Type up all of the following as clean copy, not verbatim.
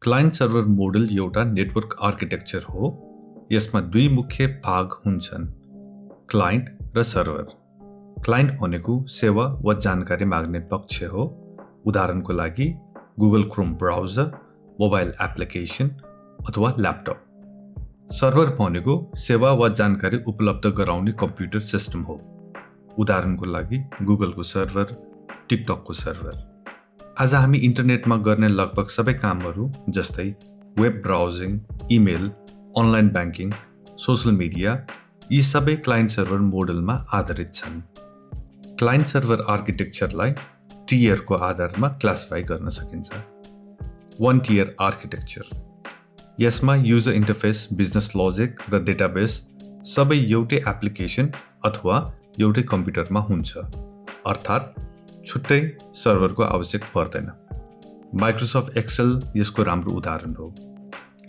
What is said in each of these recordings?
Client server model एउटा network architecture हो। यसमा दुई मुख्य भाग हुन्छन्, क्लाइन्ट र सर्भर। क्लाइन्ट भनेको सेवा वा जानकारी माग्ने पक्ष हो। उदाहरणको लागि Google Chrome browser, mobile application अथवा ल्यापटप। सर्भर भनेको सेवा वा जानकारी उपलब्ध गराउने कम्प्युटर सिस्टम हो। उदाहरणको लागि गुगलको सर्भर, टिकटकको सर्भर। आज हामी इन्टरनेटमा गर्ने लगभग सबै कामहरू जस्तै web browsing, email, online banking, social media यी सबै क्लाइन्ट सर्भर मोडलमा आधारित छन्। क्लाइन्ट सर्भर आर्किटेक्चरलाई टियरको आधारमा क्लासिफाई गर्न सकिन्छ। 1 टियर आर्किटेक्चर। यसमा युजर इन्टरफेस, बिजनेस लजिक र डेटाबेस सबै एउटै एप्लिकेसन अथवा एउटै कम्प्युटरमा हुन्छ, अर्थात् छुट्टै सर्भरको आवश्यक पर्दैन। माइक्रोसफ्ट एक्सेल यसको राम्रो उदाहरण हो।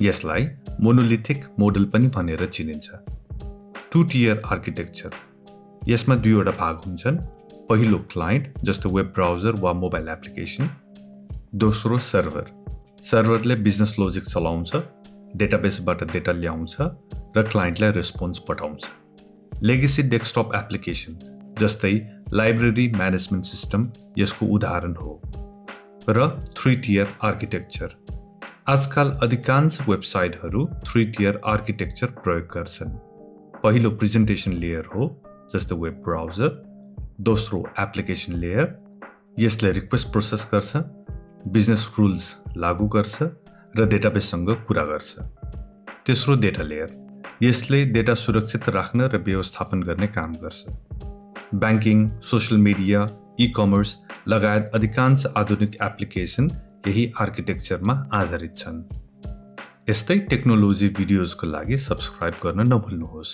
यसलाई मोनोलिथिक मोडल पनि भनेर चिनिन्छ। 2 टियर आर्किटेक्चर। यसमा दुईवटा भाग हुन्छन्। पहिलो क्लाइन्ट जस्तो वेब ब्राउजर वा मोबाइल एप्लिकेसन। दोस्रो सर्भर। सर्भरले बिजनेस लजिक चलाउँछ, डेटाबेसबाट डेटा ल्याउँछ र क्लाइन्टलाई रेस्पोन्स पठाउँछ। लेगेसी डेस्कटप एप्लिकेसन जस्तै लाइब्रेरी म्यानेजमेन्ट सिस्टम यसको उदाहरण हो। र 3 टियर आर्किटेक्चर। आजकाल अधिकांश वेबसाइटहरू 3 टियर आर्किटेक्चर प्रयोग गर्छन्। पहिलो प्रेजेन्टेसन लेयर हो, जस्तो वेब ब्राउजर। दोस्रो एप्लिकेसन लेयर, यसले रिक्वेस्ट प्रोसेस गर्छ, बिजनेस रुल्स लागू गर्छ र डेटाबेससँग कुरा गर्छ। तेस्रो डेटा लेयर, यसले डेटा सुरक्षित राख्न र व्यवस्थापन गर्ने काम गर्छ। ब्याङ्किङ, सोसल मिडिया, ई-कमर्स लगायत अधिकांश आधुनिक एप्लिकेसन यही आर्किटेक्चरमा आधारित छन्। यस्तै टेक्नोलोजी भिडियोजको लागि सब्स्क्राइब गर्न नभुल्नुहोस्।